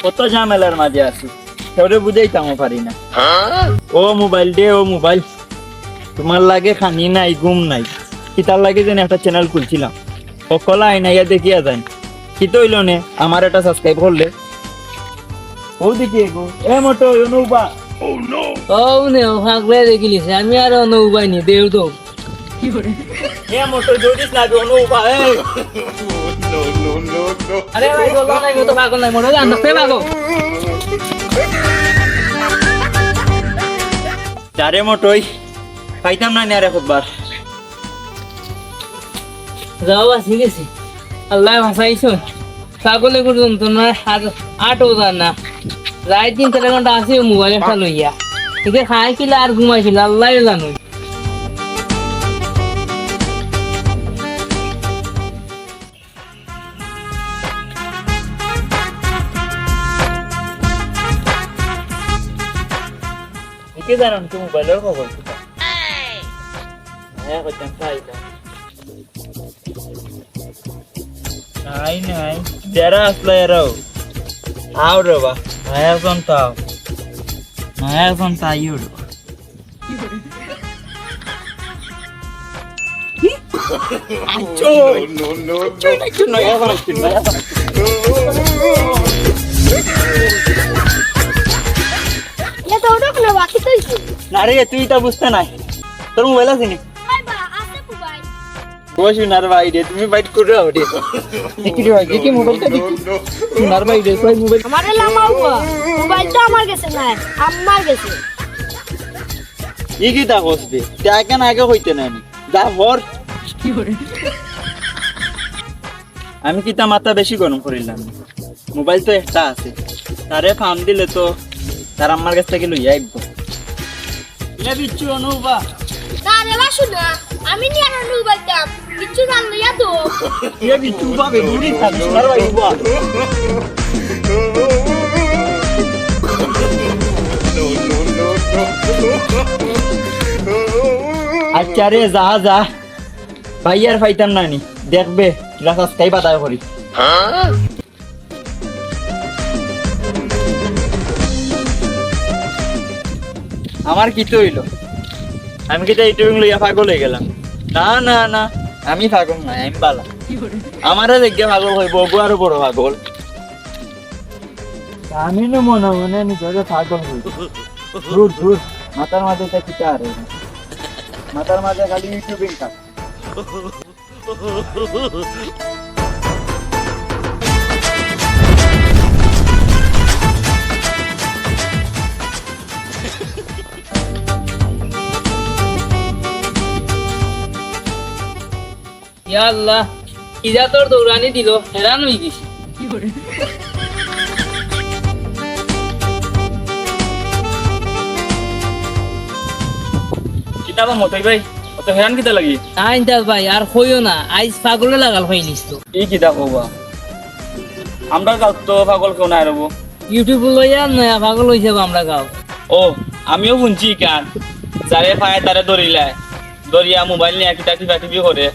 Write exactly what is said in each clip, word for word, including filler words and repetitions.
কত ঝামেলার মাঝে আছি, কেউরে বুঝাইতামও পারি না। ও মোবাইল রে, ও মোবাইল, তুমার লাগি খানি নাই, ঘুম নাই, কিতার লাগি যেন একটা চ্যানেল খুলছিলাম, হকল আইন আইয়া দেখিয়া যাইন। কিতা অইলো নে, আমার একটা সাবস্ক্রাইব করলে। ও দেখি এগো, এ মোটো, অনুবা। ও নে, ও ফাগলে দেখিলিছে, আমি আর অনুবাই নি, দেউ তো। এ মোটো, জোরিস না, অনুবা, এ। আরে ভাই, বললাম না, এগো তো পাগল নাই, মনে হয় জানতে পাগল। যারে মোটই, পাইতাম না নে আর একবার। যাও, বাঁচি গেছি। আল্লাহ বাঁচাইছো। ছাগলে গরু যন্ত্রণা আর আটো যায় না। রাইত দিন তেরো ঘন্টা আছে মোবাইল একটা লইয়া। এতে খাই কিলা আর ঘুমাই কিলা, আল্লাহ জানো। একে জানো তো মোবাইলর খবর কিতা? হ্যাঁ, কইতাম চাইতাম। নাই, নাই। যারা আসলে এরাও। আও রে বা। নয়া এখন তাও। নয়া এখন তাইও রে বা। আইচ্ছো। আইচ্ছো, আইচ্ছো, নয়া এখন আইচ্ছো, নয়া এখন আইচ্ছো। ইয়া তো ওটা কোনো বাকি তো হইছে। না রে, তুই ইতা বুঝতে নাই। তোর মোবাইল আছে নি? ভাই বা, আছে তো ভাই। ও সোনার ভাই রে, তুমি বাইট করে আও রে। দেখি রে ভাই, দেখি মোবাইলটা দেখি। সোনার ভাই রে, কই মোবাইল? আমারে লামাও বা, মোবাইল তো আমার গেছে নাই, আম্মার গেছে। ই কিতা কস বে? তে কেনে আগে কইতে না নি? যা হর। আমি কিতা মাথা বেশি গরম করিলাম? মোবাইল তো একটা আছে, তারে ফাম দিলে তো তার আম্মার গেছ থাকি লইয়া আইবো। এ বিচ্ছু, অনুবা। না রে বা সোনা, আমি নি আর অনুবা দাম। বিচ্ছু জান লইয়া তো। এ বিচ্ছু উবা বে, দূরি থাক, সোনার ভাই উবা। আচ্ছা রে, যা, যা। ভাই আর পাইতাম না নি। দেখবে, ক্লাস আজকাই বাদায় করি। আমার কিতা অইলো? আমি কিতা ইউটিউবিং লইয়া পাগল অইগেলাম? না, না, না, আমি পাগল নায়, আমি বালা। আমারে দেখে পাগল কইবো, অগু আরো বড় পাগল। আমি না মনে মনে নিজরে পাগল কইবো। দূর, দূর, মাথার মাঝে ইতা কিতা আর অয় না। মাথার মাঝে খালি ইউটিউবিং কাজ। ইয়া আল্লাহ, ইজা তোর দৌড়ানি দিল, হেরান অই গেছি। কিতা বা মতই ভাই, অত হেরান কিতা লাগি? না ইমতাজ ভাই, আর কইও না, আইজ পাগলে লাগাল অইলিছ তো। ই কিতা কও বা? আমরার গাঁওত তো পাগল কেউ নাই রবো। ইউটিউব লইয়া নয়া পাগল অইছে বা আমরার গাঁও। ও, আমিও হুনছি ইখান, যারে পায় তারে ধরিলায়, ধরিয়া মোবাইল নিয়া কিতা টিপাটিপি করে,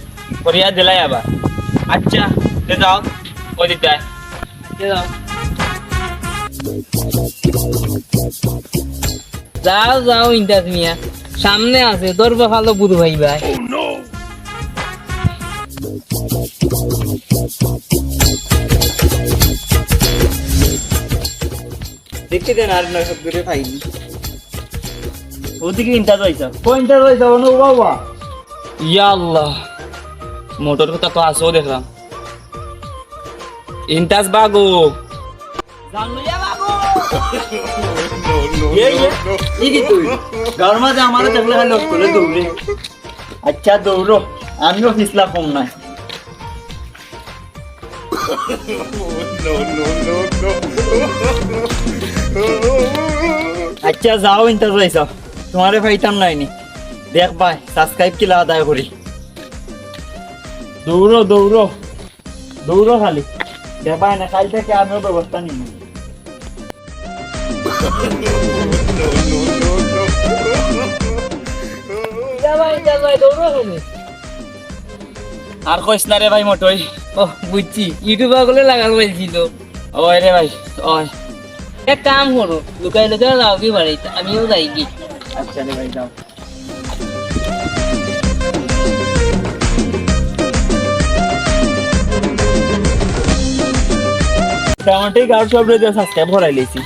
করিয়া দিলাই আবার। আচ্ছা, তে যাও, ওই দিতায়। যাও, যাও, ইমতাজ মিয়া, সামনে আছে, দরবা ফালো বুধ ভাই ভাই। দেখি দেন, আর নয় সব দূরে পাইনি। ওদিকে ইমতাজ আইছা। কই ইমতাজ আইছা? অনু বাবা। ইয়া আল্লাহ, মোটর কথা তো আছেও দেখলাম। ইমতাজ বাগো। জান লইয়া বাগো। এই, এই, ই কিতা তুই? গাঁওর মাঝে আমারে দেখলে খালি অকলে দৌড়ে। আচ্ছা, দৌড়ো, আমিও পিছলা কম নায়। আচ্ছা, যাও, ইমতাজ আইছা, তুমারে পাইতাম নায় নি। দেখবায়, সাবস্ক্রাইব কিলা আদায় করি। দৌড়ো, দৌড়ো, দৌড়ো খালি। দেখবায় না, কাইল থাকি আমিও ব্যবস্থা নিমু। ইমতাজ ভাই, ইমতাজ ভাই, দৌড়ো খালি। আর কইস না রে ভাই, মোটই। ও, বুঝছি, ইউটিউব পাগলে লাগাল পাইছিল। ওই রে ভাই, ওই। এক কাম করো, লুকাই লুকাই যাও কি বাড়িত, আমিও যাই কি। আচ্ছা রে ভাই, যাও। মোটামুটি গাঁওর সবরে subscribe করাই লইছি,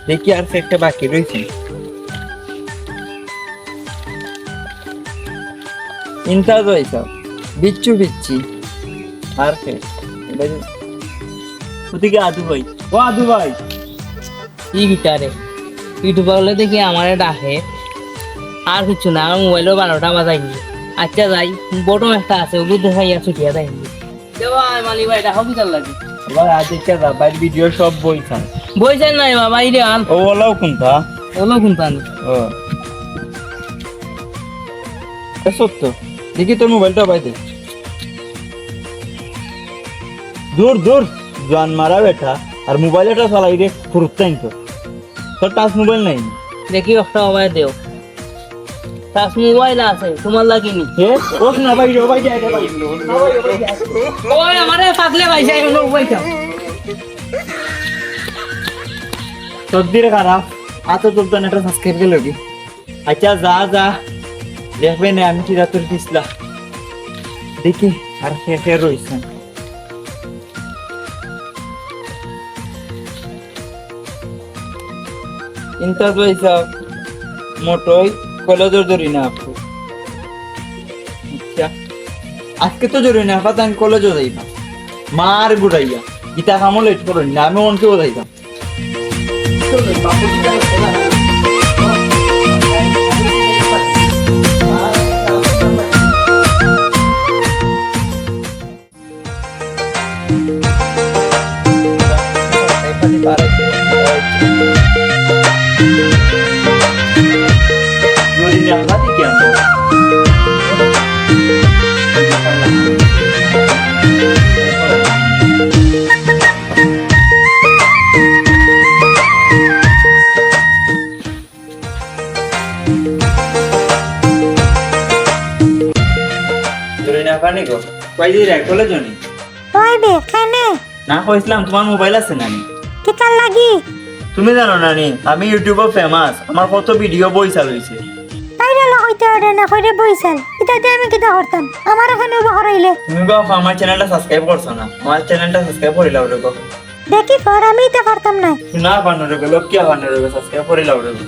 দেখি আর একটা বাকি রইছে। ইন্তাজ ভাই সাব, বিচ্ছু বিচ্ছি। আর কে? ওদিকে আদু ভাই। ও আদু ভাই। ই ভিতরে। ইউটিউব বলে দেখি আমারে ডাকে। আর কিচ্ছু না, আমার মোবাইলও বারোটা বাজাইনি। আচ্ছা যাই, বটম একটা আছে, ওগুলো দেখাইয়া ছুটিয়া যাইনি। দেওয়া মালি ভাই, ডাকো কিতার লাগি? এবার আজ একটা যা, ভাইর ভিডিও সব বইছান। বইছান নাই বাবা, এই রে আন। ও ওলাও কোনটা? ওলাও কোনটা আন? ও। এ সত্য। দেখি তোর মোবাইলটা বাইতে। দূর, দূর, জোয়ান মারা বেটা। আর মোবাইল এটা চালাই রে, ফুরুত্তাইন তো। তোর টাচ মোবাইল নাই? দেখি একটা ওবায় দেও। টাচ মোবাইল আছে, তোমার লাগেনি। এ, ও না ভাই, ও ভাই, যায়, ভাই। না ভাই, ও ভাই, যায়। ওই আমারে পাগলে ভাই, যাই, অন্য উপায় চাও। তকদির খারাপ, আতো তুলতাম একটা subscribe গেল কি? আচ্ছা, যা, যা। দেখবে না, আমি কি রাতুর পিছলা। দেখি, আর কে কে রইছে। ইন্তাজ ভাই সাব, মোটই কলেজর জরি না আপু। আচ্ছা, আজকে তো জরি না, পাতা আমি কলেজও যাইবা। মার গুড়াইয়া, ইতা কামও লেট করো না, আমি অনকেও যাইতাম। জরি না পানি গো। কই দিরা, কলেজো নি? ওই বে, কেনে? না, কইছিলাম, তোমার মোবাইল আছে না নি? কিতার লাগি? তুমি জানো না নি, আমি YouTube-ও famous, আমার কত ভিডিও বইছাল হইছে। তাই রে, লো কইতে পারে না, কইরে বইছাল। ইতা দিয়া আমি কিতা করতাম? আমার এখানে উবা করাইলে। তুমি গো, আমার চ্যানেলটা subscribe করছো না, আমার চ্যানেলটা subscribe করিলাও রে গো। দেখি ফর, আমি ইতা পারতাম না। না পারনো রে গো, লক্ষ্মী পারনো রে গো, subscribe করিলাও রে গো।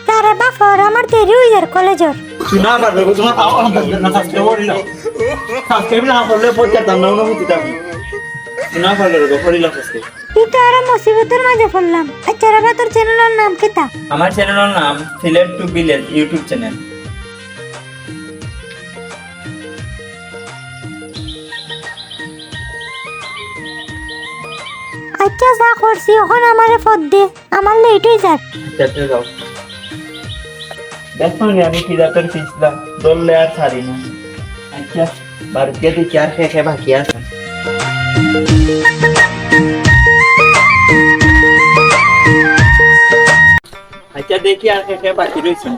তারে বা ফর, আমার দেরি হই যার কলেজর। না পারবে গো, তোমার পাওয়া সম্ভব না, subscribe করিলাও। Subscribe না করলে পড়তে পারতাম না, অনুভূতি থাকবে। না পারলে রে গো, করিলাও subscribe। ই তো আরো মুসিবতর মাঝে পড়লাম। আচ্ছা রে বা, তোর চ্যানেলর নাম কিতা? আমার চ্যানেলর নাম Sylhet to village YouTube channel. আচ্ছা, যা করছি, অখন আমারে ফদ দে, আমার লেট হই যার। আচ্ছা, আচ্ছা, যাও। দেখো নি, আমি কি জাতের পিছলা, ধরলে আর ছাড়ি না। আচ্ছা, বাড়িতে দেখি আর কে কে বাকি আছে। আচ্ছা, দেখি আর কে কে বাকি রইছে।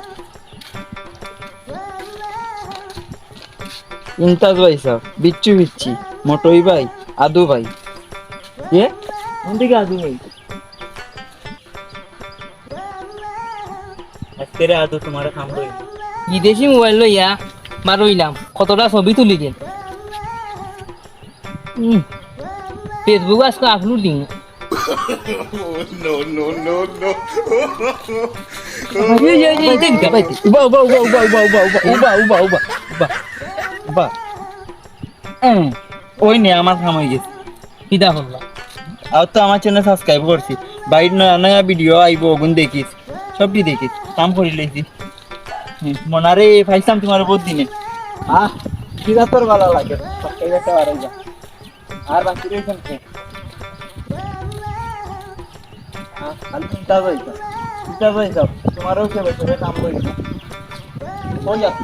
ইমতাজ ভাই সাব, বিচ্ছু বিচ্ছি, মটই ভাই, আদু ভাই। এ? কোন দিকে আদু ভাই? আজকে রে আদু তোমার কাম করি। বিদেশি মোবাইল লইয়া বারইলাম, কতটা ছবি তুলি দিন। উম, Facebook আজকে আপলোড দিন। No, no, no, no। এই, এই, এই, এই, এই, এই। উবা, উবা, উবা। এ, ওই নে, আমার কাম হয়ে গেছে। কিতা করলা? আর তো আমার চ্যানেল সাবস্ক্রাইব করছি। বাইর নয়া নয়া ভিডিও আইবো, ওগুন দেখিস। সবটি দেখিস। কাম করি লইছি। হুম, মনারে, পাইছলাম তোমার বহুত দিনে। আহ, কিতা তোর ভালা লাগে? সাবস্ক্রাইব একটা বাড়াই যা। আর বাকি রইছেন কে? আহ, খালি চিন্তা রইছে। চিন্তা রইছে। তোমারও সে বছরে কাম রইছে। কই যাচ্ছ?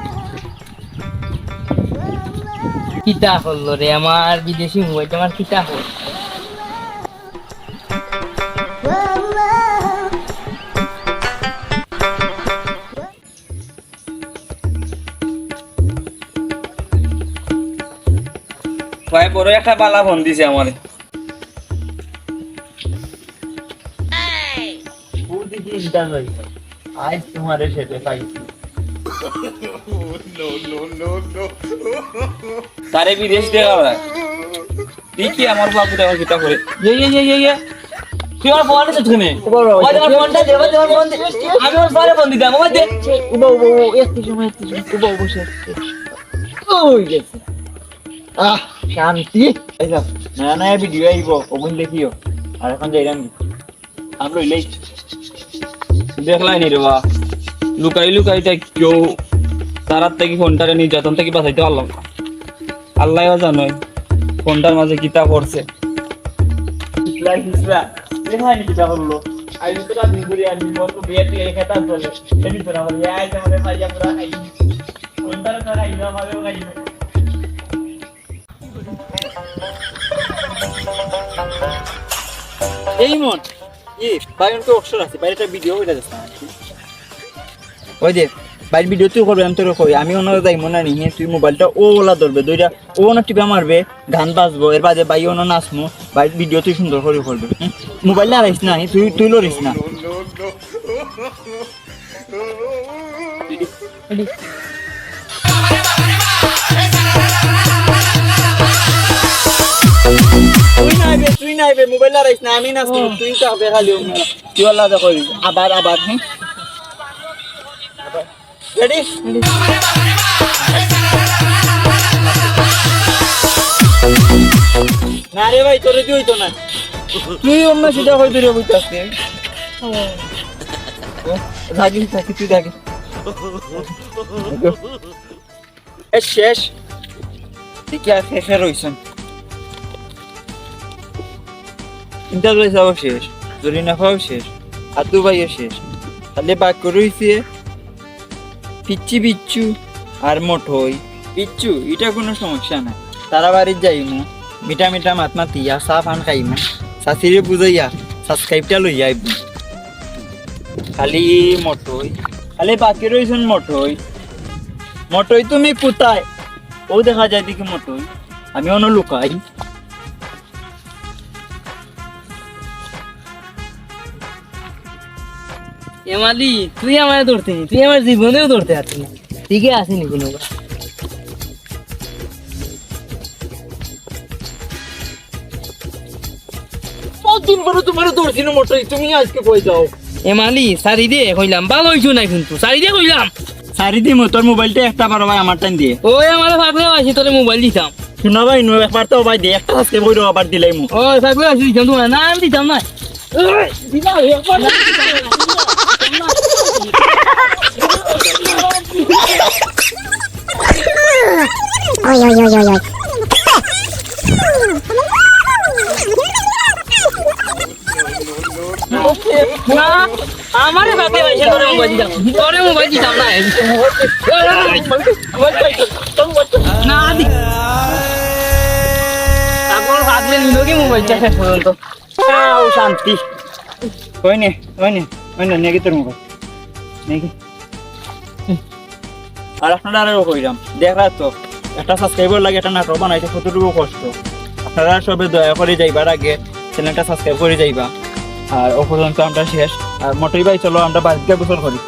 কিতা করলো রে আমার বিদেশি মোবাইল, আমার কিতা করলো? ভাই, বড় একটা বালা ফোন দিছে আমারে। চিন্তা করি না। আজ তোমারে সেটে পাইছি। তারে বিদেশ দেখা যায়। তুই কি আমার বাবু, আমার কিতা করে? ইয়ে, ইয়ে, ইয়ে, ইয়ে, ইয়ে। তুই আমার ফোন আছে তুমি? ও বাবা, ওই আমার ফোনটা দে, ওই আমার ফোন দে। আমি আমার ফোনে ফোন দিতাম, ওই দে। উবা, উবা, উবা, একটু সময়, একটু সময়। উবা, উবা, শেষ, শেষ। ওই গেছে। আহ, শান্তি। এই যা, নয়া নয়া ভিডিও আইবো, ওগুন দেখিও। আর এখন যাইলাম কি? আমরা লইলাই। দেখলাই নি রে বা, লুকাই লুকাই তাই কেউ তারার থাকি ফোনটারে নির্যাতন থাকি বাঁচাইতে পারলাম না। আল্লাহও জানোই ফোনটার মাঝে কিতা করছে। ইসলা, ইসলা, দেখলাই নি কিতা করলো? আমি তো কাজ করে আনি, মন তো বিয়ে দিয়ে খেতাম চলে। এমনি তো না, বলি, আয়, তাহলে ভাই, আমরা খাই। ফোনটারে তো খাই না, ভাবেও খাই না। এই মন, ই, বাইরে তো অবসর আছে, বাইরে একটা ভিডিও কইরা যাস না। ওই যে, বাইরে ভিডিও তুই করবে, আমি তোরে কই, আমি অন্য যাই মনে নি, তুই মোবাইলটা ও ওলা ধরবে, দুইটা ও অন্য টিপা মারবে, গান বাজবো, এর বাদে ভাই অন্য নাচমু, বাইরে ভিডিও তুই সুন্দর করে করবে। হুম? মোবাইল লড়াইস না, তুই, তুই লড়িস না। তুই নাইবে, তুই নাইবে, মোবাইল লড়াইস না, আমি নাচমু, তুই যাবে খালি অন্য। তুই আল্লাহ দেখো, আবার, আবার, হুম? রেডি? না রে ভাই, তোরে দিয়ে হইতো না। তুই অন্য সিধা হইতে রে, বুঝতে আসতে। থাকি, থাকি, তুই থাকি। এ শেষ। দেখি আর কে কে রইছইন। ইন্টারভিউ যাওয়া শেষ, জরিনাফাও শেষ, আদু ভাইও শেষ। খালি বাকি রইছে পিচ্চি বিচ্চু আর মঠই। বিচ্চু, ইটা কুনু সমস্যা না। তারা বাড়িত যাইমু, মিঠা মিঠা মাত মাতিয়া চা পান খাইমু। চাচিরে বুঝাইয়া সাবস্ক্রাইবটা লইয়া আইমু। খালি মঠই, খালি বাকি রইছইন মঠই। মঠই, তুমি কোথায়? ও দেখা যায় দেখি মঠই, আমি অনো লুকাই। এ মালি, তুই আমারে ধরতে নি, তুই আমার জীবনেও ধরতে পারতি না। ঠিকই আছে নি কুনু? কতদিন পরে তোমারে ধরছি না মঠই, তুমি আজকে কই যাও? এ মালি, সারি দে কইলাম, ভালা অইছো না কিন্তু, সারি দে কইলাম। সারি দিমু, তোর মোবাইলটা একটা বারো ভাই আমার টাইম দিয়ে। ওই আমার পাগলে আছি, তোরে মোবাইল দিতাম। শুনো ভাই, নু একবার তো ভাই দে, একটা সাবস্ক্রাইব কইরো, আবার দিলাইমু। ওই পাগলে আছি, দিতাম তোমার, না আমি দিতাম না। ওই, দিলাম, একবার না। ওই, ওই, ওই, ওই, ওই। না, আমারে বাপে পয়সা করে মোবাইল দিতাম। তোরে মোবাইল দিতাম না। না দি। তারপর ভাবলে নিল কি মোবাইলটা শেষ পর্যন্ত। আহ, ও শান্তি। ওই নে, ওই নে, ওই নে, নিয়ে গিয়ে তোর মোবাইল। নিয়ে গিয়ে। আর আপনারা আরো কইরাম, দেখরা তো, একটা সাবস্ক্রাইবার লাগে একটা নাটক বানাইতে কতটুকু কষ্ট। আপনারা সবে দয়া করে যাইবার আগে চ্যানেলটা সাবস্ক্রাইব করে যাইবা। আর ও পর্যন্ত আমরা শেষ। আর মঠই ভাই, চলো আমরা বাড়িতে গোসল করি।